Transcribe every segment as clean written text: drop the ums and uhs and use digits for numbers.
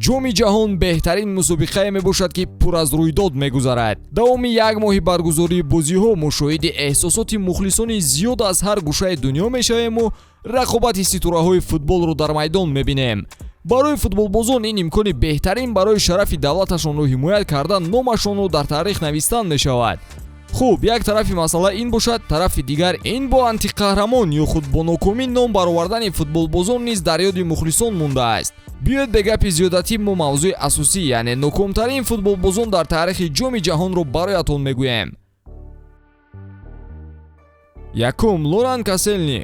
Ҷоми ҷаҳон беҳтарин мусобиқае мебошад, ки пур аз рӯйдод мегузарад. Давоми як моҳи баргузории бозиҳо мушоҳиди эҳсосоти мухлисони зиёд аз ҳар гӯшаи дунё мешавему рақобати ситораҳои футболро дар майдон мебинем. Барои футболбозон ин имкони беҳтарин барои шарафи давлаташонро ҳимоят кардан, номашонро дар таърих навистан мешавад. Хуб, як тарафи масъала ин бошад, тарафи дигар ин бо антиқаҳрамон ё худ бо нокомӣ ном баровардани футболбозон низ дар ёди мухлисон мондааст. Биёед, бе гапи зиёдатӣ мо мавзӯи асосӣ, яъне нокомтарин футболбозон дар таърихи Ҷоми ҷаҳонро бароятон мегӯем. Якум: Лоран Косиелни.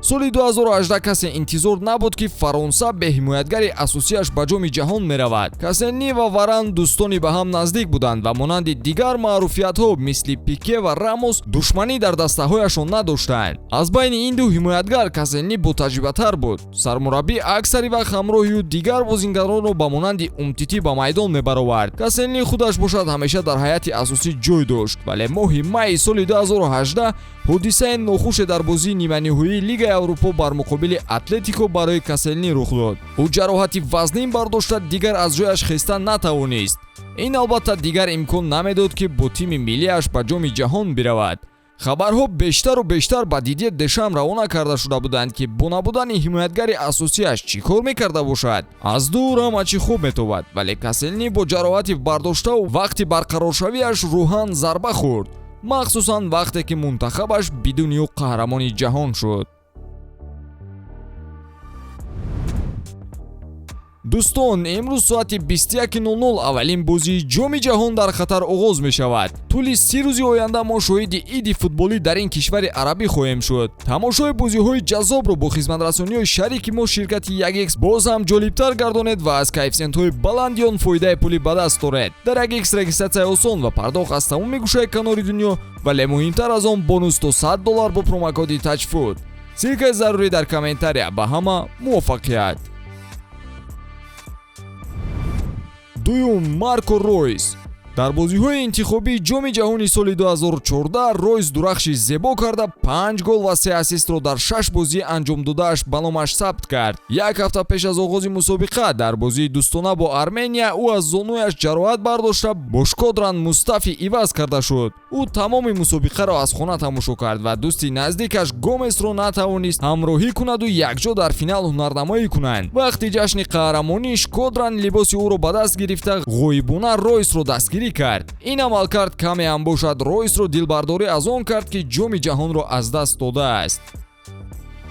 Соли 2018 касе интизор набуд, ки Фаронса бе ҳимоятгари асосиаш ба Ҷоми ҷаҳон меравад. Косиелни ва Варан дӯстони ба ҳам наздик буданд ва монанди дигар маъруфиятҳо, мисли Пике ва Рамос, душманӣ дар дастаҳояшон надоштанд. Аз байни ин ду ҳимоятгар Косиелни ботаҷрибатар буд. Сармураббӣ аксари вақт ҳамроҳи ӯ дигар бозингаронро, ба монанди Умтитӣ, ба майдон мебаровард. Косиелни худаш бошад, ҳамеша дар ҳайати асосӣ ҷой дошт. Вале моҳи майи соли 2018 ҳодисаи нохуше дар бозии ниманиҳоии Лигаи Аврупо бар муқобили Атлетико барои Косиелни рух дод. Ӯ ҷароҳати вазнин бардошта, дигар аз ҷояш хеста натавонист. Ин, албатта, дигар имкон намедод, ки бо тими миллиаш ба Ҷоми ҷаҳон биравад. Хабарҳо бештару бештар ба Дидье Дешам равона карда шуда буданд, ки бо набудани ҳимоятгари асосиаш чӣ кор мекарда бошад. Аз дур ҳама чӣ хуб метобад, вале Косиелни бо ҷароҳати бардоштаву вақти барқароршавиаш рӯҳан зарба хӯрд, махсусан вақте ки мунтахабаш бидуни ӯ қаҳрамони ҷаҳон шуд. Дӯстон, имрӯз соати 21:00 аввалин бозии Ҷоми ҷаҳон дар Қатар оғоз мешавад. Тӯли 30 рӯзи оянда мо шоҳиди иди футболӣ дар ин кишвари арабӣ хоҳем шуд. Тамошои бозиҳои ҷаззобро бо хизматрасониҳои шарики мо, ширкати 1X, боз ҳам ҷолибтар гардонед ва аз коэффисиентҳои баланди он фоидаи пулӣ ба даст оред. Дар 1X регистратсияи осон ва пардохт аз тамоми гӯшаи канори дунё, вале муҳимтар аз он, бонус то 100 доллар бо промокоди TAJFOOT. Ссылкаи зарурӣ дар комментария. Ба ҳама муваффақият! Дуюм: Марко Ройс. Дар бозиҳои интихобии Ҷоми ҷаҳони соли 2014 Ройс дурахши зебо карда, панҷ гол ва се ассистро дар шаш бозии анҷомдодааш ба номаш сабт кард. Як ҳафта пеш аз оғози мусобиқа дар бозии дӯстона бо Армения ӯ аз зонуяш ҷароҳат бардошта, бо Шкодран Мустафи иваз карда шуд. Ӯ тамоми мусобиқаро аз хона тамошо кард ва дӯсти наздикаш Гомесро натавонист ҳамроҳӣ кунаду якҷо дар финал ҳунарнамоӣ кунанд. Вақти ҷашни қаҳрамонӣ Шкодран либоси ӯро ба даст гирифта, ғоибона Ройсро дастгирӣ кард. Ин амалкард каме ҳам бошад, Ройсро дилбардорӣ аз он кард, ки Ҷоми ҷаҳонро аз даст додааст.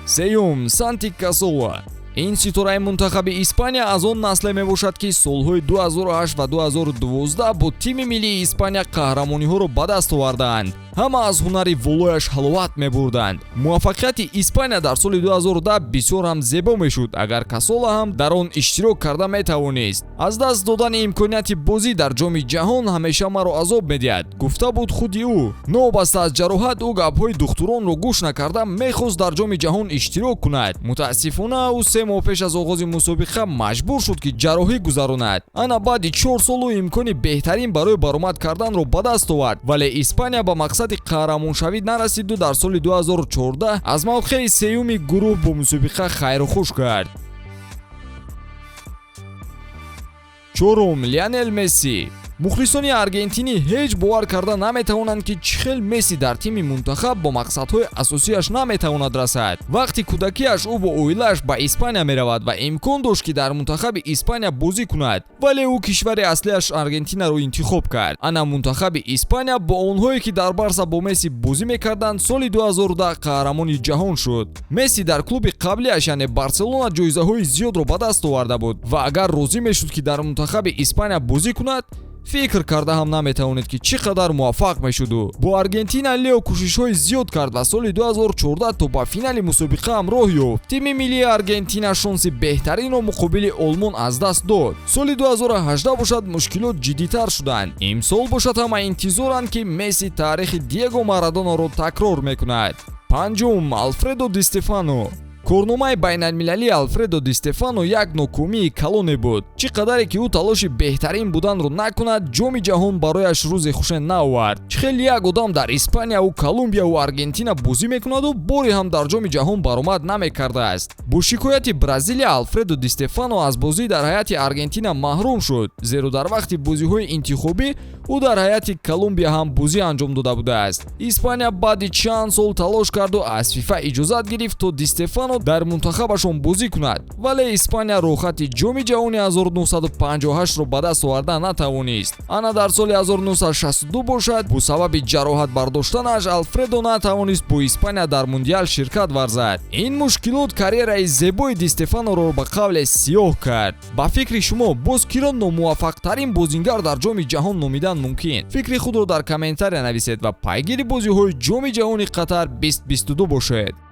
Сеюм: Санти Касола. Ин ситораи мунтахаби Испания аз он насле мебошад, ки солҳои 2008 ва 2012 бо тими миллии Испания қаҳрамониҳоро ба даст овардаанд. Ҳама аз ҳунари волояш ҳаловат мебурданд. Муваффақияти Испания дар соли 2010 бисёр ҳам зебо мешуд, агар Касола ҳам дар он иштирок карда метавонист. «Аз даст додани имконияти бозӣ дар Ҷоми ҷаҳон ҳамеша маро азоб медиҳад», гуфта буд худи ӯ. Новобаста аз ҷароҳат, ӯ гапҳои духтуронро гӯш накарда, мехост дар Ҷоми ҷаҳон иштирок кунад. Мутаассифона, ӯ 3 моҳ пеш аз оғози мусобиқа маҷбур шуд, ки ҷарроҳӣ гузаронад. Ана баъди 4 сол ӯ имкони беҳтарин барои баромад карданро ба даст овард, вале Испания ба мақсади қаҳрамоншавӣ нарасиду дар соли 2014 аз мавқеи сеюми гурӯҳ бо мусобиқа хайру хуш кард. Чорум: Лионел Месси. Мухлисони аргентинӣ ҳеҷ бовар карда наметавонанд, ки чӣ хел Месси дар тими мунтахаб бо мақсадҳои асосиаш наметавонад расад. Вақти кӯдакиаш ӯ бо оилааш ба Испания меравад ва имкон дошт, ки дар мунтахаби Испания бозӣ кунад, вале ӯ кишвари аслиаш Аргентинаро интихоб кард. Ана мунтахаби Испания бо онҳое, ки дар Барса бо Месси бозӣ мекарданд, соли 2010 қаҳрамони ҷаҳон шуд. Месси дар клуби қаблиаш, яъне Барселона, ҷоизаҳои зиёдро ба даст оварда буд ва агар розӣ мешуд, ки дар мунтахаби Испания бозӣ кунад, фикр карда ҳам наметавонед, ки чӣ қадар муваффақ мешуду. Бо Аргентина Лео кӯшишҳои зиёд кард ва соли 2014 то ба финали мусобиқа ҳам роҳ ёфт. Тими миллии Аргентина шонси беҳтаринро муқобили Олмон аз даст дод. Соли 2018 бошад, мушкилот ҷиддитар шуданд. Имсол бошад, ҳама интизоранд, ки Месси таърихи Диего Марадонаро такрор мекунад. Панҷум: Алфредо Ди Стефано. Корномаи байналмилалии Алфредо Ди Стефано як нокомии калоне буд. Чӣ қадаре ки ӯ талоши беҳтарин буданро накунад, Ҷоми ҷаҳон барояш рӯзи хуше наовард. Чӣ хел як одам дар Испанияу Колумбияву Аргентина бозӣ мекунаду боре ҳам дар Ҷоми ҷаҳон баромад намекардааст? Бо шикояти Бразилия Алфредо Ди Стефано аз бозӣ дар ҳайати Аргентина маҳрум шуд, зеро дар вақти бозиҳои интихобӣ ӯ дар ҳайати Колумбия ҳам бозӣ анҷом дода будааст. Испания баъди чанд сол талош карду аз ФИФА иҷозат гирифт, то Ди Стефано дар мунтахабашон бозӣ кунад, вале Испания роҳхати Ҷоми ҷаҳони 1958-ро ба даст оварда натавонист. Ана дар соли 1962 бошад, бо сабаби ҷароҳат бардоштанаш Алфредо натавонист бо Испания дар мундиал ширкат варзад. Ин мушкилот карьераи зебои Ди Стефаноро ба қавле сиёҳ кард. Ба фикри шумо, боз киро номуваффақтарин бозингар дар Ҷоми ҷаҳон номидан мумкин? Фикри худро дар комментария нависед ва пайгири бозиҳои Ҷоми ҷаҳони Қатар 2022 бошед.